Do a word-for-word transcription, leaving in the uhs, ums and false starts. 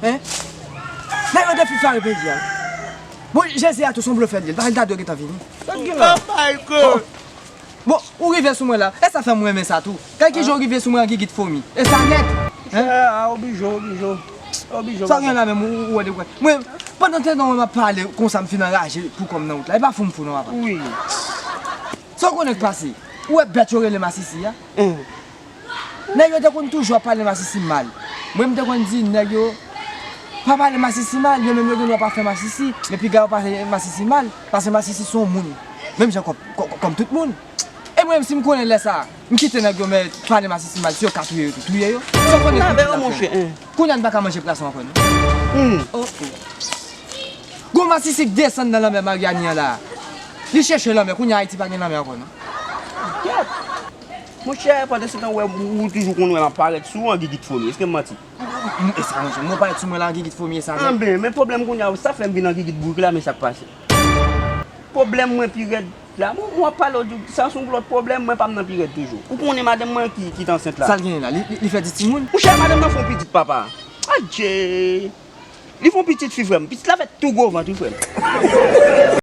Hein? Nèg yo depi fare peyi a. Bon, Jezi a tou se yon blofè li ye. L pa, l ta dwe gentan vini. Sa k gen la? Oh my God! Bon, ou rive sou mwen la. E sa fè m renmen sa tou. Gad kijan ou rive sou mwen an gigit fomi. E sa nèt. Hein? Chè, a, oblije, oblije. Oblije. Sa gen la menm, ou, ou wè de kwè. Mwen, pandan te tan mwen m ap pale konsa, m fin anraje pou kò m nan wout la. E pa fou m fou non, papa. Wi. Sa w konnen k pase? Ou wè bèt yo rele masisi a? Nèg yo te konn toujou ap pale masisi mal. Mwen, m te konn di nèg yo pa pale masisi mal, yo menm yo gen dwa pa fè masisi, men piga yo pale masisi mal, paske masisi se yon moun, menm jan kòm, kòm, kòm tout moun. E mwen menm, si m konnen lè sa a, m kite nèg yo, men pale masisi mal, si yo ka touye yo tou, touye yo. Sa w konnen ki ap fè? Kounye a n pa ka manje pwason ankò non. Oh, oh. Gon masisi k desann nan lanmè Maryani an la. Li chèche lanmè, kounye a Ayiti pa gen lanmè ankò non. Monchè, pandan se tan, ou wè, ou toujou konn wè m ap parèt sou ou an gigit fomi. Èske m manti? E sa, monchè, mwen parèt sou mwen la an gigit fomi, e sa nèt. Anben, men pwoblèm kounye a, sa fè m vin an gigit bourik la, men sa k pase. Pwoblèm mwen pi rèd la, mwen, mwen ap pale w di, sa se yon lòt pwoblèm, mwen pa m nan pi rèd toujou. Ou konnen madanm mwen ki, ki t ansent la. Sa l genyen la? Li, li, li fè di timoun? Monchè, madanm nan fè yon pitit, papa. Adje! Li fè yon pitit fi, frè m. Pitit la fè tou gwo vant, wi, frè m.